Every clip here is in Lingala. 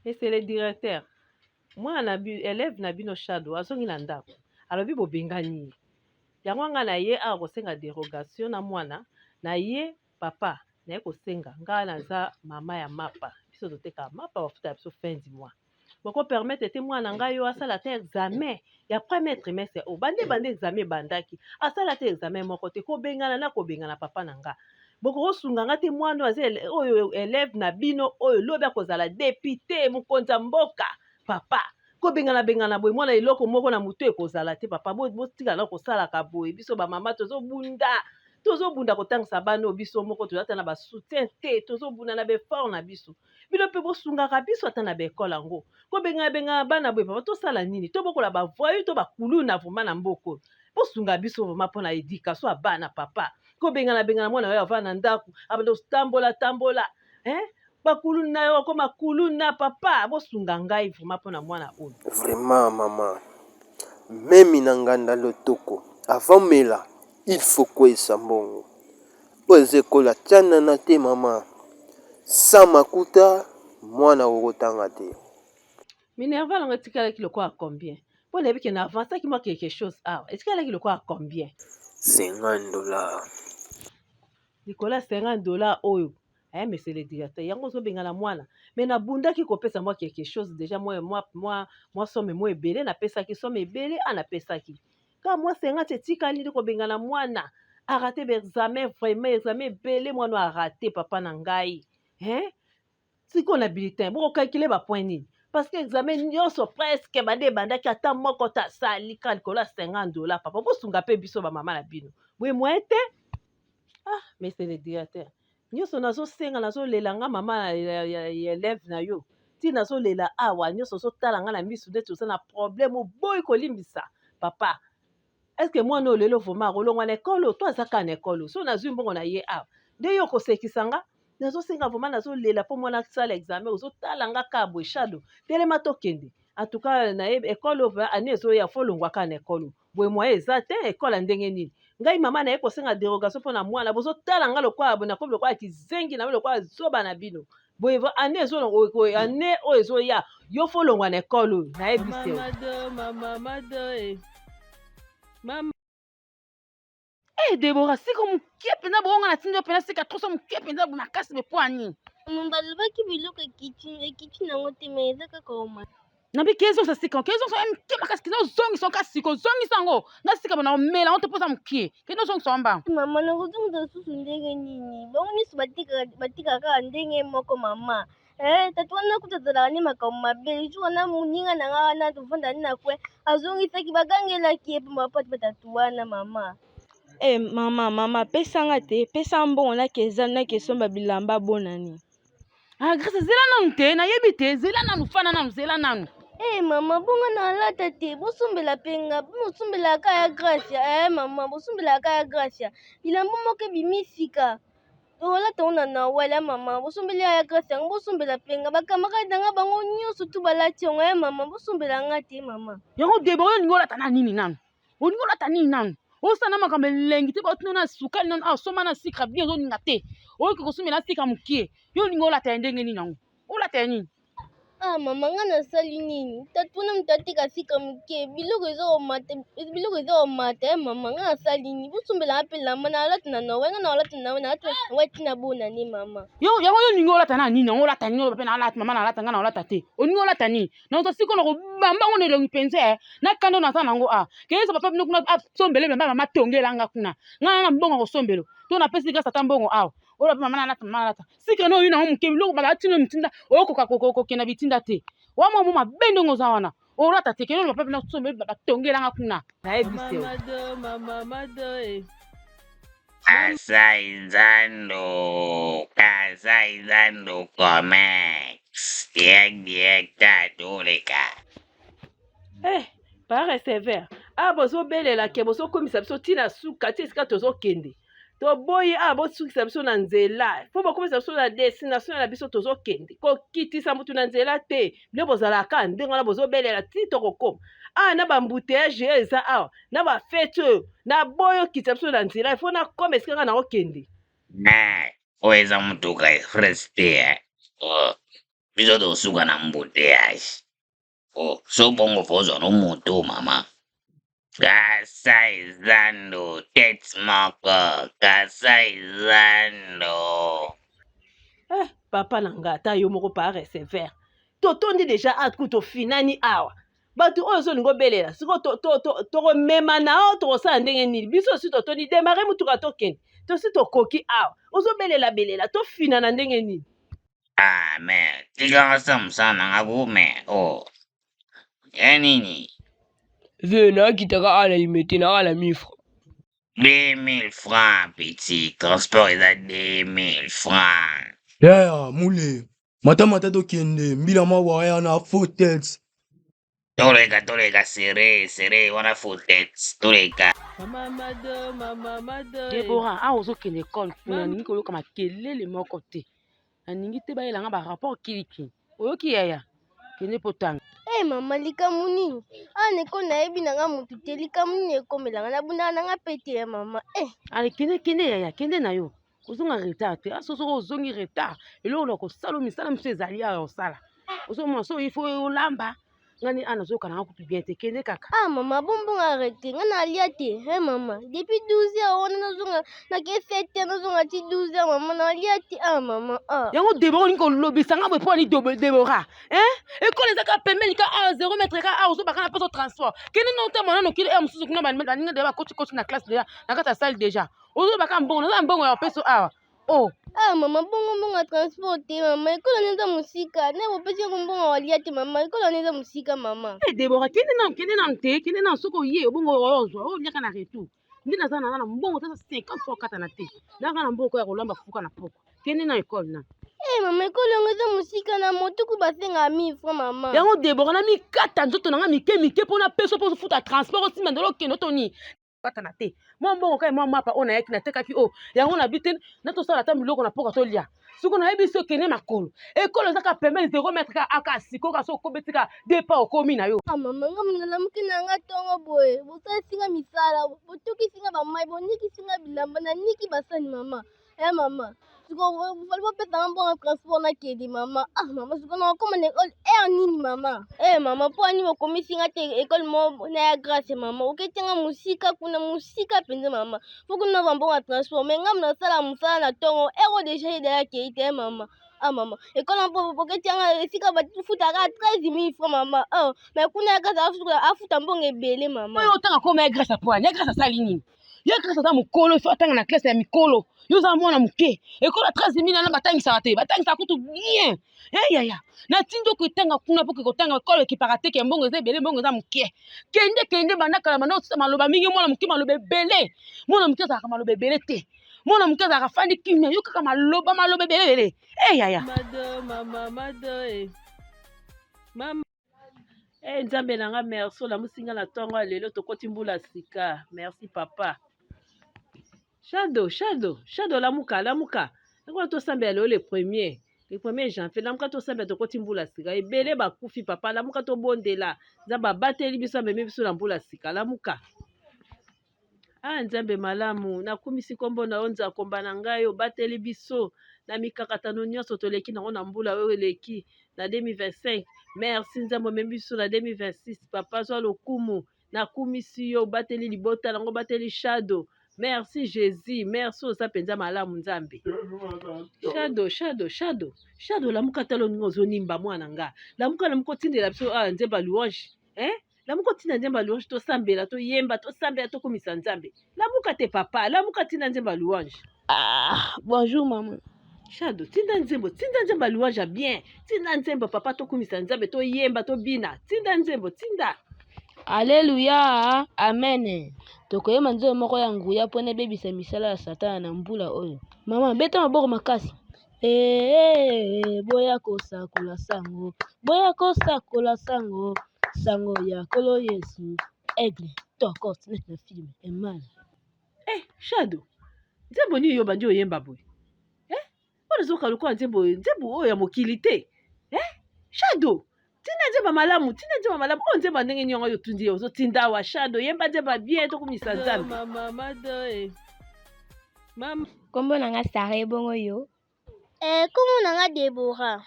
Monsieur le directeur, mwana na bi elève na bino Shadow azongi na ndako, alobi bobengani ye. Yango nga na ye awa kosenga derogation na mwana na ye papa naye kosenga nga naza mama ya mapa biso totekaka mapa bafuta biso fin du mois boko permettre te mwana ngai yo asala ata examen ya premier trimestre oyo bande bande examen ebandaki asala te examen moko te kobengana na kobengana papa na nga bokokosunga nga te mwana oyo aza oyo elève na bino oyo lobi akozala depute mokonzi ya mboka papa kobengana bengana boye mwana eloko moko na motu ekozala te papa botika na kosalaka boye biso bamama tozobunda tozobunda kotangisa bana oyo biso moko toza ata na basoutien te tozobunda na baeffort na biso bino mpe bosungaka biso ata na baekole yango kobengana bengana bana boye papa tosala nini tobokola bavoyu to bakuluna vraimen na mboka oyo bosunga biso vraimen mpo na edikatio ya bana papa kobengana bengana mwana oyo avanda na ndako abanda kotambola tambola eh? Bakuluna yo okoma kuluna papa bosunga ngai vraiment pona mwana oyo. Vraiment maman memi na nganda lotoko avant omela il faut kweyisa mbongo oyo eza ekolo ya tshanana te maman sans makuta mwana akoki kotanga te. Minerval yango etikalaki lokola combien? Po nayebi ke na avancaki mwa quelque chose awa etikalaki lokola combien? 50 dollars. Likolo ya 50 dollars oyo eh monsieur le directeur yango ozobengana mwana mais nabundaki kopesa mwa quelque chose déjà mwa mwa mwa mwa somme mwa ebele napesaki somme ebele a napesaki kaka mwa 50 etikali nde kobengana mwana arate ba examen vraiment examen ebele mwana arate papa na ngai hein sikoyo na bulletin bokokalkile ba point nini parce que examen nyonso presque bande ebandaki ata moko te asali kaka likolo ya 50 dollar papa bosunga mpe biso bamama na bino boye moyen te ah monsieur le directeur nyonso nazosenga nazolela nga mama ya, ya, ya elève na yo ti nazolela awa nyonso ozotala nga na misu neti oza na problème oboyi kolimbisa papa eske mwana oyo lelo vraimen akolongwa na ekole to aza kaka na ekole so nazwi mbongo na ye awa nde yo okosekisa nga nazosenga vraimen nazolela mpo mwana asala examen ozotala nga kaka boye shado telema tokende en tout cas nayebi ekole oyo année ezoya fo olongwa kaka na ekole boye moyen eza te ekole ya ndenge nini ngai mama naye kosenga derogation mpo na mwana bozotala nga lokola boye nakomi lokola kizengi na lokola zoba na bino boye année ezo année oyo ezoya yo fo olongwa na ekole oyo nayebisi yo mama Eh Deborah, sika moke mpenza bongo nga natindi yo mpenza sika troso moke mpenza makasi be mpo ani balobaki biloko ekiti ekiti nango te me eza kaka oma nabi kezongisa sika kezongisa ya moke makasi keza ozongisa yango kasi kozongisa yango nga sika bona omela yango te mpo eza moke kende ozongisa yango mbango mama nakozongisa lisusu ndenge nini bango nyonso batikaka kaka ndenge moko mama Eh, tata wana kutu azalaka nde makambo mabe jour wana moninga na nga wana tovanda nde na coin azongisaki bagangelaki ye mpo mapati batatu wana mama Eh mama mama pesa nga te pesa mbongo nakeza nakesomba bilamba bonani. Ah Grace zela nanu te nayebi te zela nanu fana nanu zela nanu. Eh mama bongo nalata te bosombela mpe nga bosombelaka ya Gracia eh mama bosombelaka ya Gracia bilamba moko ebimi sika olata ngo na Noël ya mama bosombeli ya Grace yango bosombela mpe nga ba camarade na nga bango nyonso tu balati yango ya mama bosombela nga te mama. Yango Deborah olingi olata na nini nanu olingi olata nini nanu osala na makambo elengi te baotuna na sukali nanu awa somba na sikra bien ozolinga te oyoki kosombela na sikra mokie yo olingi olata ya ndenge nini yango olata ya nini Ah mama nga nasali nini tatu wana moto ateka sika moke biloko eza komata biloko eza komata ya mama nga nasali nini bosombela nga mpe lamba nalata na Noël nga nalata na Noël nalata Noël tina bonane mama yo yango yo olingi olata na nini yango olata nini oloba mpe nalata mama nalata nga na olata te olingi olata nini nakozwa siko na kobamba ngo na elongi mpenza eh. na kanda naza nango a ah. keyesa papa bino kuna asombele bilamba mama tongela nga kuna nga na mbongo kosombelo to napesi grâce ata mbongo awa oyo mpe mama nalata mama nalata sikre no oyi nango moke biloko balatino mitinda okoka kokenda bitinda te wa mwa mo mabe ndenge oza wana olata te kende papa bino sombelo batongela nga kuna nayebisi yo Kasai Nzando, Kasai Nzando Comex, direct direct toleka. Eh, pare sévère. Ah, bozobelela ke bozokomisa biso ntina suka ti esika tozokende. Toboyi ah bosukisa biso na nzela. Fo bokomisa biso na destination na biso tozokende. Kokitisa mutu na nzela te. Bino bozalaka ndenge wana bozobelela ti tokokoma. Ah, na ba embouteillage eza awa. Na ba fete oyo naboyi okitisa biso na nzela ifo nakoma esika ngai nakokende. Eh, oyo eza motuka express te eh. Oh. Biso tosuka na embouteillage. Oh, so bongo fozwa no moto mama. Kasai Zando tete moko Kasai Zando. Eh, papa na nga ata yo moko pa receveur. Totondi deja atku tofinani awa. Bato oyo ozolinga obelela sikoyo tokomema na yo tokosala ndenge nini? Biso si totondi demare motuka tokende. Tosi tokoki awa. Ozobelela belela tofina na ndenge nini? Ah mais tika nga mosala na nga ko mais oh ya nini? Vieux nakitaka awa na limete na awa na 1000 francs. 2000 francs petit transport eza 2000 francs. Yaya mule mata mata tokende mbila mawa ya na faux tete. Toleka toleka sere sere wana faux tete toleka. Mama Mado, mama Mado. Deborah, awa ozokende ekole kuna nalingi koyoka makelele moko te. Nalingi te bayela nga ba rapport kilikili. Oyoki yaya? Kende mpo tanga. Hey mama likambo nini awa na ekole nayebi na nga motu te likambo nini ekomela nga nabundaka na nga pe te ya mama eh. Ale kende kende yaya kende na yo kozonga retard te aso soki ozongi retard eloko na kosala misala mosusu ezali awa osala ozomona so il faut olamba nga ni ana nazoyoka nanga kutu bien te kende kaka. Ah mama bonbon arrete nga nalia te he mama depuis 12 heures wana nazonga nake 7 heures nazonga ti 12 heures mama nalia te ah mama ah. Yango Deborah olingi kolobisa nga boye mpo ani Deborah hein ekolo eza kaka pembeni ka awa 0 mètre ka awa ozobaka na poso transport kende na otama nano kilo heure mosusu kuna baninga deja bakoti koti na classe deja na kati ya salle deja ozobaka mbongo naza mbongo ya kopeso awa oh. Ah mama bongo mbongo ya transport te mama ekolo wana eza mosika na bopesi yango mbongo ya kolia te mama ekolo wana eza mosika mama. Eh Deborah kende nanu kende nanu te kende nanu soki oye obongo ozwa oliaka na retour nde naza naza na mbongo tata 50 francs okatana te naka na mbongo ya kolamba fuka na pokwa kende na ekole na Eh mama ekolo yango eza mosika na moto ku basengaka 1000 francs mama. Yango Deborah na mikata nzoto na nga mike mike mpo na peso mpo ofuta transport osimba ndelo okende to nini katana te mwa mbongo kai mwa mapa oyo nayaki natekaki oyo yango na bi te na tosala ata biloko na mpoka tolia soki nayebi so okende makolo ekolo eza kaka pembeni zero mètre kaka aka sikoyo kasi okobeti kaka depa okomi na yo. Ah mama nga nalamuki na nga tongo boye bosalisi nga misala botokisi nga bamai bonikisi nga bilamba naniki basani mama eh mama sikoyo fali bopesa nga mbongo transport nakende mama ah mama sikoyo nakokoma na ekole heure nini mama eh mama mpo ani bokomisi nga te ekole moko na ya grace mama oketi nga mosika kuna mosika mpenza mama fo kuna nazwa mbongo ya transport me nga nasala mosala na ntongo heure oyo deja ye deya akei te mama ah mama ekole mpo boketi nga esika bafutaka 13 mille francs mama ah me kuna ya grace afuta mbongo ebele mama oyo otanga koma ya grace apoani ya grace asali nini ye grace aza mokolo ifo atanga na classe ya mikolo yo oza mwana moke ekola 13 mille wana batangisaka te batangisaka kutu bien e yaya natindi okotanga kuna mpo kotanga ekolo ekipaka te ke mbongo eza ebele mbongo eza moke kende kende banda kala banda otisa maloba mingi mwana moke maloba ebele mwana moke azalaka maloba ebele te mwana moke azalaka fandi kimia yo kaka maloba maloba ebele ebele e yaya Mado, mama, mado, eh. Mama. Eh, Nzambe na nga merci olamusi nga na ntongo ya lelo tokoti mbula sika merci papa Shado Shado Shado lamuka lamuka yango tosambela lelo le premier le premier janvier lamuka tosambela tokoti mbula sika ebele bakufi papa lamuka tobondela Nzambe abateli biso amemi biso na mbula sika lamuka Ah Nzambe malamu, nakumisi nkombo na yo Nzakomba na ngai, obateli biso na mikakatano nyonso toleki nango na mbula oyo eleki na 2025. Merci Nzambe, omemi biso na 2026. Papa zwa lokumu, nakumisi yo, obateli libota nango, obateli Shadow. Merci Jesus, merci oza mpenza malamu Nzambe. Shadow, Shadow, Shadow, Shadow, lamuka tala oninga ozonimba mwana nga. Lamuka, lamuka otindela biso ah, nzembo ya louange. Eh? Lamuka otinda nzembo ya louange tosambela toyemba tosambela tokumisa nzambe lamuka te papa lamuka tinda nzembo ya louange ah bonjour maman shado tinda nzembo tinda nzembo ya louange ya bien tinda nzembo papa tokumisa nzambe toyemba tobina tinda nzembo tinda Aleluya! Amen! Tokoyemba nzembo moko ya nguya mpo na ebebisa misala ya Satana na mbula oyo. Mama, beta maboko makasi. Ee, boya kosakola sango, boya kosakola sango, sango ya Nkolo Yesu. Aigle, tokos, neti na film, emana. Eh, Shadow, nzembo nini yo bandi oyemba boye? Eh, wana ezoka lokola nzembo nzembo oyo ya mokili te. Eh, Shadow, tinda nzembo malamu, tinda nzembo malamu. Oyo nzembo ndenge nini yango yo otundi ye, ozotinda awa Shadow, yemba nzembo ya bien tokumisa Nzambe. Mama, mado, eh. Mama. Kombo na nga Sarah ebongo yo? Eh, kombo na nga Deborah.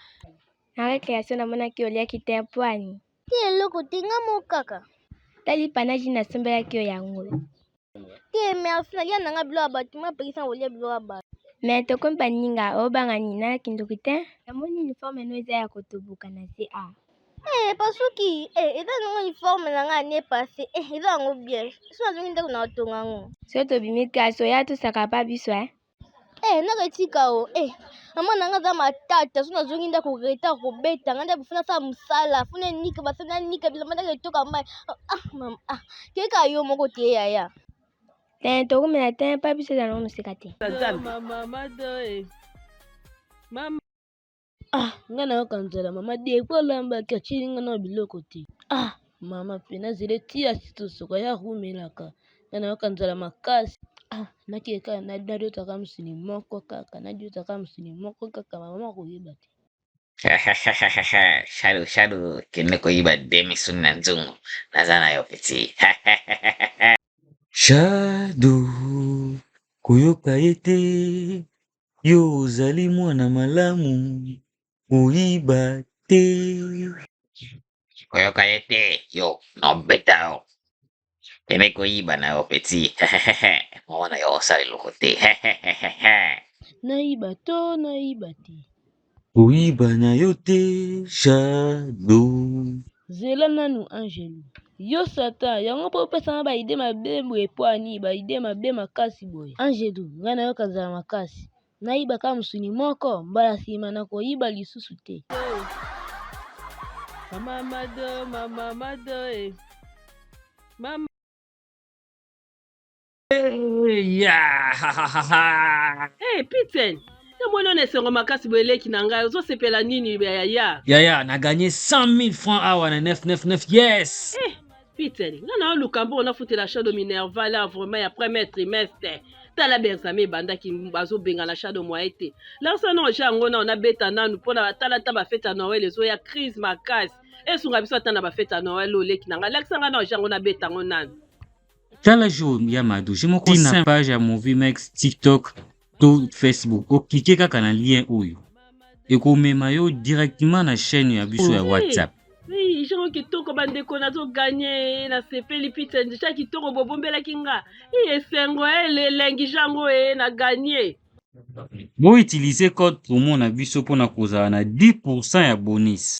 Na recreation namonaki oliaki te mpo ani? Te eloko te nga moko kaka. Ta lipa na jus nasombelaki yo yango. Te merci nalia na nga biloko ya batu nga apekisa nga kolia biloko ya batu. Mais tokomi baninga obanga nini na kindoki te? Namoni uniforme no eza ya kotoboka na se ah. Eh epasuki eh eza nango uniforme na nga annee passee eh eza yango bien soki nazongi ndako na kotonga yango. Soki tobimi classe oya tosaka pa biso eh. Eh naka etika o eh mama na nga aza matata soki nazongi ndako retard kobeta nga nde funa asala mosala funa enika basali nanika bilamba ndako etoka mai ah mama ah keka yo moko te yaya. Te tokomela te pa biso eza nango mosika te. Mama. Ah nga nayoka nzala mama depuis olambaki atieli nga nao biloko te ah mama pe nazela eti asitosoka ye awumelaka nga nayoka nzala makasi ah nakeka kaka nadiotaka mosuni moko kaka nadiotaka mosuni moko kaka mama akoyeba te. Shadow shadow kende koyiba demi suni na nzungu naza na yo petit. Shadow koyoka ye te Yo ozali mwana malamu, koyiba te. Koyoka ye te, yo nobeta yo. Kende koyiba na yo petit. Mama na yo osala eloko te. Nayiba to nayiba te? Koyiba na yo te Jado. Zela nanu Angelu. Yo satan, yango po opesa nga ba idee mabe boye poa nini? Ba idee mabe makasi boye. Angelu, ngai nayoka nzala makasi. Nayiba kaka mosuni moko, mbala sima nakoyiba lisusu te. Mama Mado, mama Mado, eh. Mama. Hey, Piten, namoni oyo na esengo makasi boye leki na ngai ozosepela nini yaya? Yaya, na gagné 100 000 francs awa na 999 yes. Eh, Piten, nga na oluka mbongo nafutela shadow minerval awa vraiment ya premier trimestre. Tala ba examen ebandaki bazobengana shadow moyen te. Lakisa nao jeu yango nao nabeta nanu mpona tala ata ba fete ya Noël ezoya crise makasi. Esunga biso ata na ba fete ya Noël oyo leki na ngai. Lakisa nga nao jeu yango nabeta yango nanu. Tala jour ya Mado je moko na page ya Movimex TikTok to Facebook o cliquer kaka na lien oyo ekomema yo directement na chaîne ya biso ya WhatsApp. Oui, genre kitoko bandeko nazo gagner nasepeli pizza deja kitoko bobombelaki nga i esengo elengi jango e na gagner. Bo utiliser code promo na biso pona kozala na 10% ya bonus.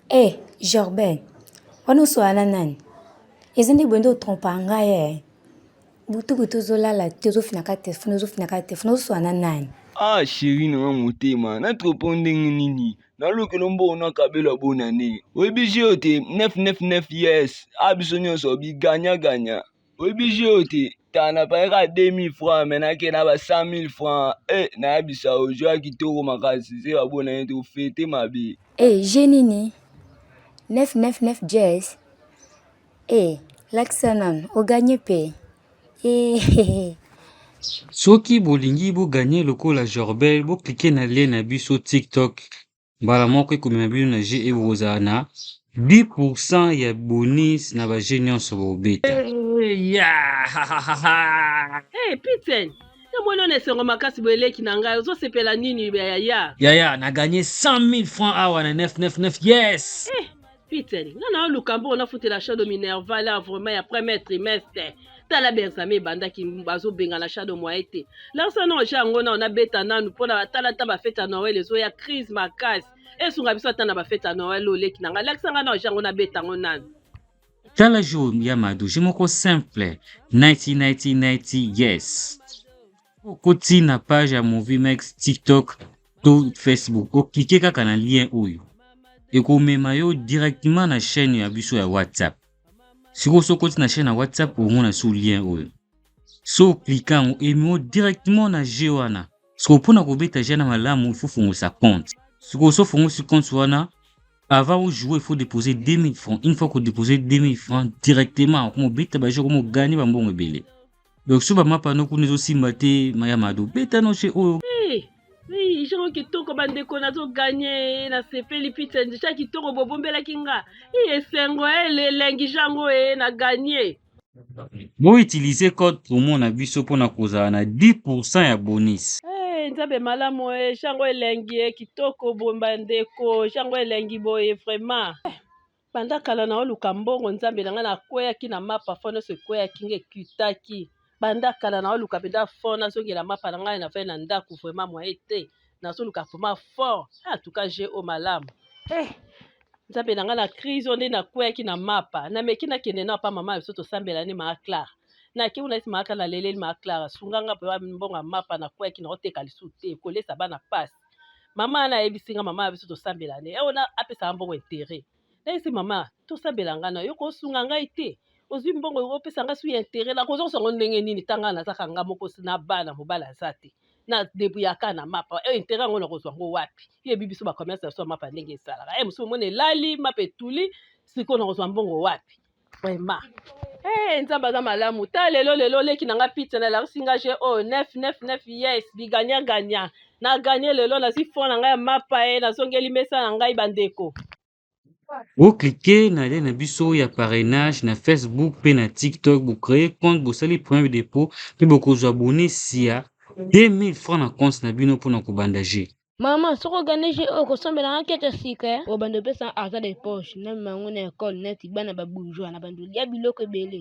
Eh Jorben, wana oswala na nani? Eza nde boye nde otrompaka ngai eh. Butu butu ozolala te ozofina kaka telefone ozofina kaka telefone ozoswala na nani? Ah chérie na nga motema na tropo ndenge nini nalukela mbongo nakabela bonane oyebi jeu te 999 yes a biso nyonso biganya ganya Oyebi jeu oyo te tala na paye kaka 2000 francs mais nake na ba 100000 francs eh nayebisa yo jeu ya kitoko makasi se ba bona ye to fete mabe. Eh jeu nini? 999 jazz eh lakisa nanu o gagner pe eh. Soki bolingi bo gagner lokola Jorbel bo cliquer na lien na biso TikTok mbala moko ekomema bino na jeu et bokozala na 10% ya bonus na ba jeux nionso bokobeta. Hey, Piten, namoni yo na esengo makasi boye leki na ngai ozosepela nini yaya? Yaya, na gagné 100 000 francs awa na 999 yes. Eh, Piten, nga na oluka mbongo nafutela shadow minerval awa vraiment ya premier trimestre. Tala ba examen ebandaki bazobengana shadow moyen te. Lakisa nao jeu yango nao nabeta nanu mpona tala ata ba fete ya Noël ezoya crise makasi. Esunga biso ata na ba fete ya Noël oyo leki na ngai. Lakisa nga nao jeu yango nabeta yango nanu. Tala jeu ya Mado, jeu moko simple 90 90 90 yes. Okoti na page ya Movimex TikTok to Facebook, o cliquer kaka na lien oyo ekomema yo directement na chaîne ya biso ya WhatsApp. Sikoyo soki okoti na chaîne ya WhatsApp okomona su lien oyo, so oklike yango ememi yo directement na jeu wana. Sikoyo mpona kobeta jeu na malamu il faut fongolisa compte. Sikoyo so ofongolisi compte wana avant o jouer il faut déposer 2000 francs. Une fois ko déposer 2000 francs directement okoma obeta ba jeu okoma oganye ba mbongo ebele. Donc so ba mapa no kuna ezosimba te maya mado beta no chez oyo. Hey, hey, jango kitoko bandeko nazo gagner nasepeli pizza deja kitoko bobombelaki nga hey, esengo hey, elengi jango hey, na gagner. Bo utiliser code promo na biso pona kozala na 10% ya bonus. Hey, Nzambe malamu e jango elengi e kitoko boye bandeko jango elengi boye vraiment eh, banda kala naoluka mbongo nzambe na ngai nakweyaki na mapa fo nyonso ekweyaki nga ekitaki banda kala naoluka mpenza fort nazongela mapa na ngai nafai na ndako vraiment moye te nazoluka vraiment fort en tout cas je o malamu eh, nzambe na ngai na crise oyo nde nakweyaki na mapa nameki nakende na pa mama na biso tosambela nde maa Clara nake kuna esi maa Clara naleleli maa Clara sunga nga mpe mbongo ya mapa nakweyaki naoteka lisusu te kolesa bana pasi mama wana ayebisi nga mama na biso tosambela nde oyo apesaka mbongo intérêt nayebisi mama tosambela ngai na yo kosunga ngai te ozwi mbongo opesa ngai su ya intérêt nakozongisa yango ndenge nini ntanga nazaka nga moko na bana mobali aza te na débrouillaka na mapa oyo intérêt yango nakozwa yango wapi? Yo yebi biso ba commerce na biso ya mapa ndenge esalaka e mosusu omona elali mapa etuli sikoyo nakozwa mbongo wapi vraiment hey, eh, nzambe aza malamu ta lelo lelo leki na nga pizza nalakisi nga je oyo 9 9 9 yes bigagna gagna na gagne lelo nazwi fond na ngai ya mapa e nazongeli mesa na ngai bandeko Bo cliquer na lien na biso ya parrainage na Facebook pe na TikTok, bo creer compte, bosali premier depot pe bokozwa bonus ya 2000 francs na compte na bino pona kobanda jeu. Mama soki ogane jeu oyo okosombela nga kete ya sika eh? Obanda opesa argent de poche namema yango na ecole neti bana ba bourgeois na banda olia biloko ebele.